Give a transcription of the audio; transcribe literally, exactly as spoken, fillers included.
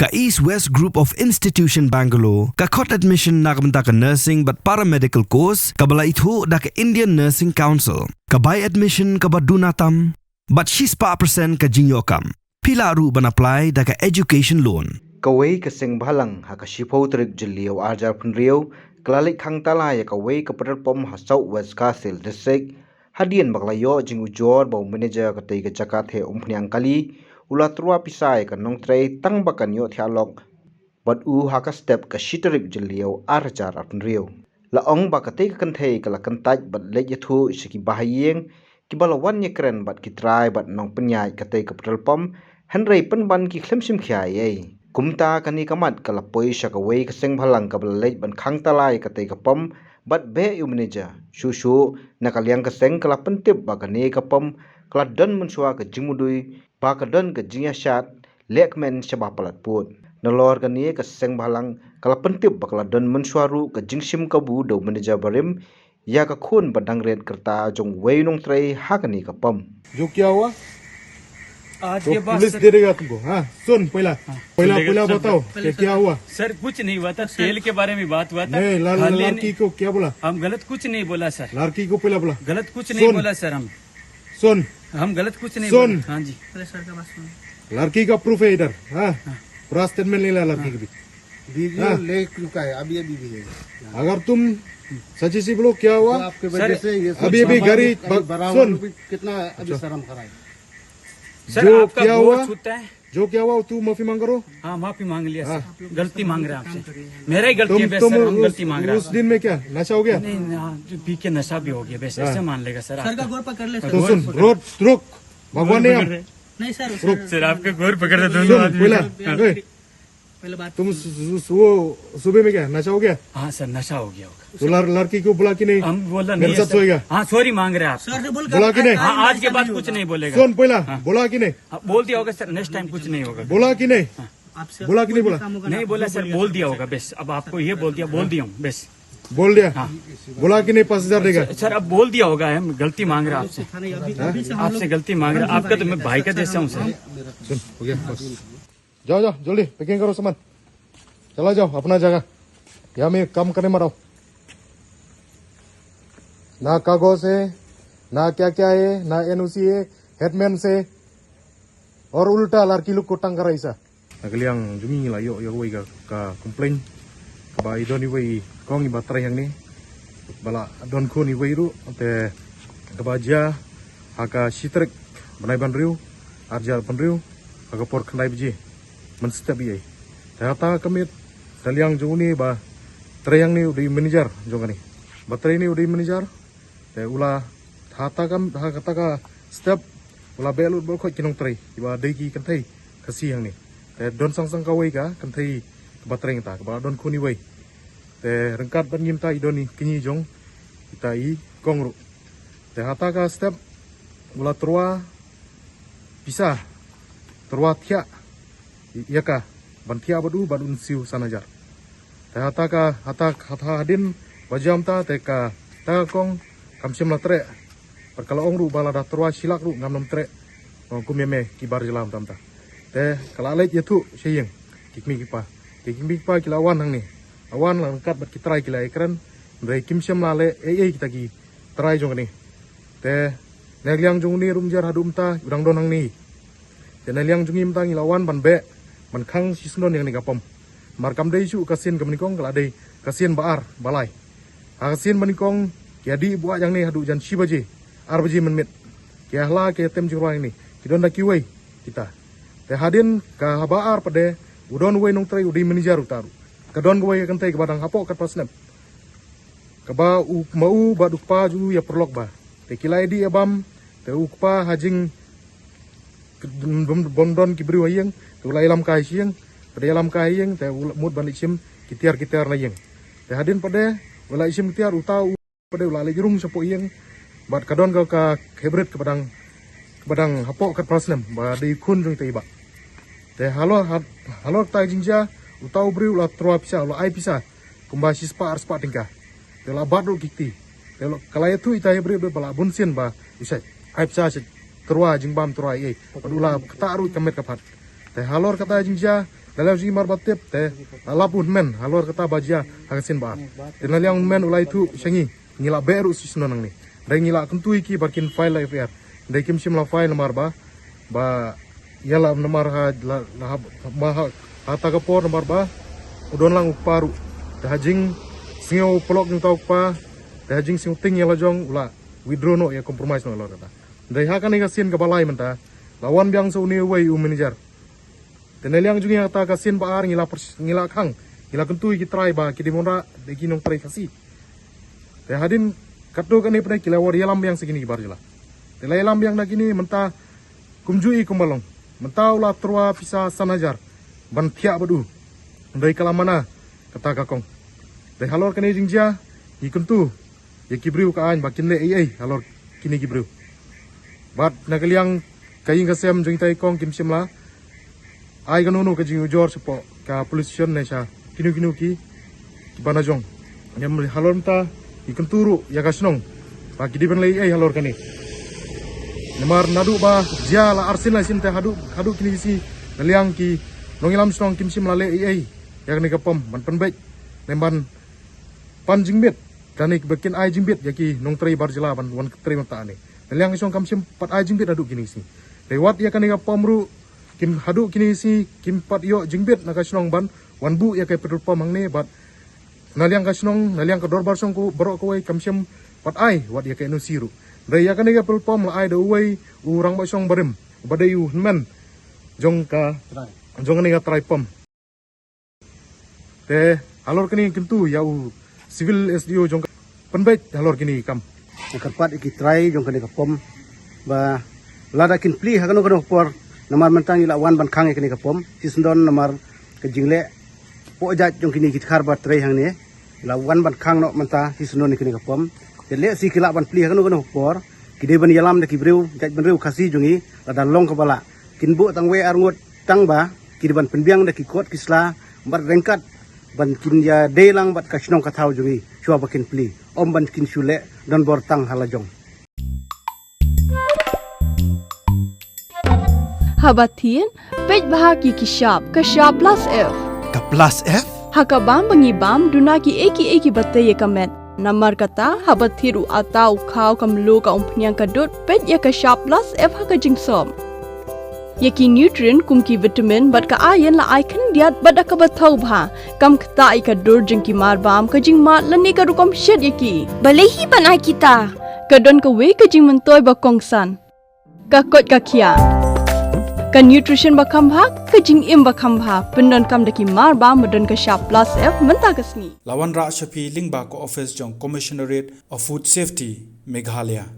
Ka East West Group of Institution Bangalore ka khot admission na ka bynta ka nursing bad paramedical course kaba la ithuh da ka Indian Nursing Council. Ka bai admission kaba duna tam bad shispah percent ka jingïoh kam. Phi lah ruh ban apply da ka education loan. Kawei ka seng bhalang ha ka shiphew tarik Jylliew arhajar phew, ka la leit khang tala ïa kawei ka petrol pump ha South West Khasi Hills District, hadien ba ka la ïoh jingujor ba u manager katei ka jaka theh umphniang kali u la tyrwa pisa ïa ka nongtrei tang ba kan ïoh thiah lok bad u ha ka step ka shi tarik Jylliew arhajar arphew. La ong ba katei ka kynthei ka la kyntait bad leit ïathuh sha ki bahaïing kiba la wan ïakren bad ki trai bad nongpynïaid katei ka petrol pump, hynrei pynban ki khlem shim khia ei ei. Kumta kane ka mat ka la poi sha kawei ka seng bhalang kaba la leit ban khang tala ïa katei ka pump bad beh ïa u manager. Shuh shuh na ka liang ka seng ka la pyntip ba kane ka pump ka la don mynshuwa ka jingmudui ba ka don ka jingïashad lehkmen shaba palat pud. Nalor kane ka seng bhalang ka la pyntip ba ka la don mynshuwa ruh ka jingshim kabu da u manager barim ïa ka khun ba dang rit ka rta jong uwei u nongtrei ha kane ka pump. जो क्या हुआ? आज तो के बाद पुलिस सर दे देगा तुमको। हाँ, सुन पहला, हाँ। पहला, सुन लेगा पहला सर, बताओ पहले कि सर क्या हुआ? सर, कुछ नहीं हुआ था, तेल के बारे में बात हुआ था। नहीं, लड़-, खाली लड़की नहीं को क्या बोला? हम गलत कुछ नहीं बोला सर। लड़की को पहला बोला। गलत कुछ नहीं सुन। बोला सर हम। सुन। हम गलत कुछ नहीं सुन। बोला। हाँ जी। पहले सर का बात सुनो। लड़की का प्रूफ है इधर, हाँ? हाँ। पूरा स्टेटमेंट ले ला लड़की हाँ। के भी। वीडियो हाँ। ले चुका है, अभी, अभी भी है। अगर तुम सच्ची सी बोलो, क्या हुआ? तो आपके वजह सर, से ये सब अभी, अभी सामान गाड़ी अभी बग-, बराबर सुन। भी कितना अभी अच्छा। शर्म खा रहा है। सर, जो आपका क्या गोड़ हुआ? छूता है। जो क्या हुआ, तू माफी मांग करो। हाँ, माफी मांग लिया हाँ। सर। गलती मांग रहे हैं आपसे। मेरा ही गलती तुम, है बस तुम सर, हम उस, गलती मांग रहे हैं उस आपसे। दिन में क्या नशा हो गया? नहीं, नहीं, हाँ, जो पी के नशा भी हो गया, बस हाँ। ऐसे मान लेगा सर सर का आपका। गोड़ पकड़ ले, सर। तो गोड़ सुन, पकड़। रोड, रुक, भगवान गोड़ नहीं पकड़ हम। रहे। नहीं सर, सर, सर, आपका गोड़ पकड़ रहे दोनों सुन, आदमी पहला, का। हाँ। ओए, पहले बात तुम सुनो। सु-, सु-, सु-, वो सुबह में क्या नशा हो गया? हाँ सर, नशा हो गया होगा। तो लड़-, लड़की को बोला कि नहीं? हम बोला मेरे नहीं है साथ सर। सोएगा? हाँ, सॉरी मांग रहे हैं आप। सर से बोल बोला कि नहीं? हाँ, आज के बाद कुछ नहीं बोलेगा। सुन पहला, हाँ। बोला कि नहीं? हाँ, बोल दिया होगा सर, नेक्स्ट टाइम कुछ नहीं होगा। बोला कि नहीं? हाँ। आपसे बोला कि नहीं कोई भी बोला? काम होगा ना, नहीं बोला जो सर, बोलिए बोल सर, दिया बोल होगा, सर। बस। अब आपको ये बोल दिया, बोल दिया हूँ, बस। बोल दिया? हाँ। बोला कि नहीं पाँच हजार देगा? सर, सर, अब बोल दिया होगा, हम गलती मांग रहे हैं आपसे। थाने अभी, हाँ? अभी से हम लोग आपसे गलती मांग रहे हैं, आपका तो मैं भाई का जैसा हूँ सर। सुन, हो गया, बस। जाओ, जाओ, जल्दी पैकिंग करो सामान, चला जाओ अपना जगह। यहाँ में काम करने मत आओ। ना कागज है, ना क्या क्या है, ना एनओसी है, हेडमैन से, और उल्टा लड़की लोग को तंग कर रहा है ऐसा। Na ka liang jong ngi la ïoh ïa kawei ka, ka complaint kaba i don iwei i kong iba trei hangne ba la don khun iwei ruh, te kaba jia ha ka shi tarik bnai ba hynriew arhajar arphew hynriew ha ka por khyndai baje mynstep ïa i. Te hata ka miet na liang jong une ba trei hangne u dei manager jong kane, ba trei ne u dei manager. Te u la hata ka, ha kata ka step u la beh lut bad khot ki nongtrei kiba dei ki kynthei Khasi hangne. Te don sang sang kawei ka kynthei kaba trei nangta kaba don khun iwei. Te ryngkat bad ngi mynta i don i kñi jong kita i kong ruh. Te hata ka step u la tyrwa pisa, tyrwa thiah ïa ka ban thiah bad u, bad un siew san hajar. Te hata ka, hata, hata hadien ba jia mynta te kata ka kong kam shym la treh. Bad ka la ong ruh ba lada tyrwa shi lak ruh ngam nang treh. Ong kum ïa me ki bar jylla mynta mynta. Te ka la leit ïathuh sha ïing ki kmie ki kpa. Te ki kmie ki kpa ki la wan hangne, la wan la ryngkat bad ki trai ki la ïakren. Hynrei kim shym la leh ei ei kita ki trai jong kane. Te na liang jong une ruh mynjur haduh mynta u dang don hangne. Te na liang jong ngi mynta ngi la wan ban beh ban khang shisyndon ïa kane ka pom. Namar kam dei shuh ka sien kaba nyngkong, ka la dei ka sien ba ar ba lai. Ha ka sien ba nyngkong ki ïa dih buaid hangne haduh jan shi baje, ar baje mynmiet. Ki ïa hla ki ïa tem jingrwai hangne, ki don da kiwei kita. Te hadien ka haba ar pat de u don uwei nongtrei u dei manager uta ruh. Ka don kawei ka kynthei kaba dang hapoh katba snem. Kaba u ma u bad u kpa jong u ïa paralok bha. Te ki la ïa dih ïa bam, te u kpa ha jing bym, bym don ki briew ha ïing, te u la ïalam kai sha ïing, pat de ïalam kai ha ïing, te u la mut ban leit shim ki tiar ki tiar na ïing. Te hadien pat de u la leit shim ki tiar uta u pat de u la leit rung shapoh ïing. Bad ka don ka, ka hybrid kaba dang, kaba dang hapoh katba snem ba dei khun jong ita i bah. Te halor, ha-, halor kata ka jingjia uta u briew u la tyrwa pisa, u la ai pisa kumba shispah arspah tyngka. Te u la bat ruh ki kti. Te u la, ka la ïathuh ita i briew ba la bun sien ba u shait ai pisa, shait tyrwa jingbam tyrwa ei ei. Bad u la ktah ruh ka met ka phad. Te halor kata jingjia Na liang jong ngi mar ba tip te la lap u hynmen halor kata ba jia ha ka sien ba ar. Te na liang u hynmen u la ïathuh sha ngi, ngi la beh ruh shisien nangne. Hynrei ngi la kyntu ïa ki ba kin file la F I R. Hynrei kim shym la file namar ba, ba ïa la namar ha la, la ha, ba ha, ha ta ka por namar ba u don lang u kpa ruh. Te ha jingsngew paralok jong uta u kpa, te ha jingsngew tieng ïa la jong u la withdraw noh, ïa compromise noh halor kata. Hynrei ha kane ka sien kaba lai mynta la wan biang sa une uwei u manager. Te na liang jong ngi ha kata ka sien ba ar ngi la pers-, ngi la khang, ngi la kyntu ïa ki trai ba ki dei ban wanrah da ki nongtrei Khasi. Te hadien katto katne pat ki la wan ïalam biang sa kine ki bar jylla. Te la ïalam biang da kine mynta kumjuh i kumba long. Mynta u la tyrwa pisa san hajar ban thiah bad u. Hynrei ka la mana kata ka kong. Te halor kane jingjia ngi kyntu ïa ki briew ka aiñ ba kin leh ei ei halor kine ki briew. Bad na ka liang ka ïing ka sem jong ita i kong kim shym la ai kano kano ka jingujor shapoh ka police station ne sha kino kino ki, ki bana jong. Ïa halor mynta ngi kyntu ruh ïa ka shnong ba ki dei ban leh ei ei halor kane. Namar naduh ba jia la arsien laisien te haduh, haduh kine ki sngi na liang ki nongïalam shnong kim shym la leh ei ei ïa kane ka pom ban pynbeit ne ban pan jingbit. Kane ba kin ai jingbit ïa ki nongtrei bar jylla ban wan trei mynta ne. Na liang ka shnong kam shym pat ai jingbit haduh kine ki sngi. Te wat ïa kane ka pom ruh kim, haduh kine ki sngi kim pat ïoh jingbit na ka shnong ban wan buh ïa ka petrol pump hangne bad na liang ka shnong, na liang ka dorbar shnong ka baroh kawei kam shym pat ai wat ïa ka N O C ruh. Hynrei ïa kane ka petrol pump la ai da uwei u rangbah shnong barim ba dei u hynmen jong ka, jong kane ka trai pump. Te halor kane ngi kyntu ïa u Civil S D O jong ka pynbeit halor kine ki kam. Nga kyrpad ïa ki trai jong kane ka pom ba lada kin plie ha kano kano ka por, namar mynta ngi la wan ban khang ïa kane ka pom shisyndon namar ka jingleh poh jait jong kine ki dkhar ba trei hangne. La wan ban khang noh mynta shisyndon ïa kane ka pom. Te lehse ki lah ban plie ha kano kano ka por, ki dei ban ïalam da ki briew jait bynriew Khasi jong ngi, lada long kaba lah kin buh tang wei ar ngut tang ba ki dei ban pynbiang da ki kot ki sla bad ryngkat ban kin ïadei lang bad ka shnong ka thaw jong ngi shuwa ba kin plie, ym ban kin shu leh donbor tang ha la jong. Haba thied, peit bha ïa ki shap, ka shap plus F. Ka plus F? Ha ka bam ba ngi bam, duna kiei kiei kiba tei ïa ka met. Namar kata, haba thied u atta, u khaw, ka mluh, ka umphniang, ka dud, peit ïa ka shap plus F ha ka jingsop. Ïa ki nutrient kum ki vitamin bad ka iron la ai khyndiat bad da kaba thaw bha. Kam ktah ïa ka dur jong ki marbam, ka jingmad lane ka rukom shet ïa ki. Balei hi ban ai kita? Ka don kawei ka jingmyntoi ba kongsan. Ka koit ka khiah. Ka nutrition ba kham bha, ka jingim ba kham bha. Pyndonkam da ki marbam ba don ka shap plus F mynta ka sngi. La wanrah sha phi lyngba ka office jong Commissionerate of Food Safety, Meghalaya.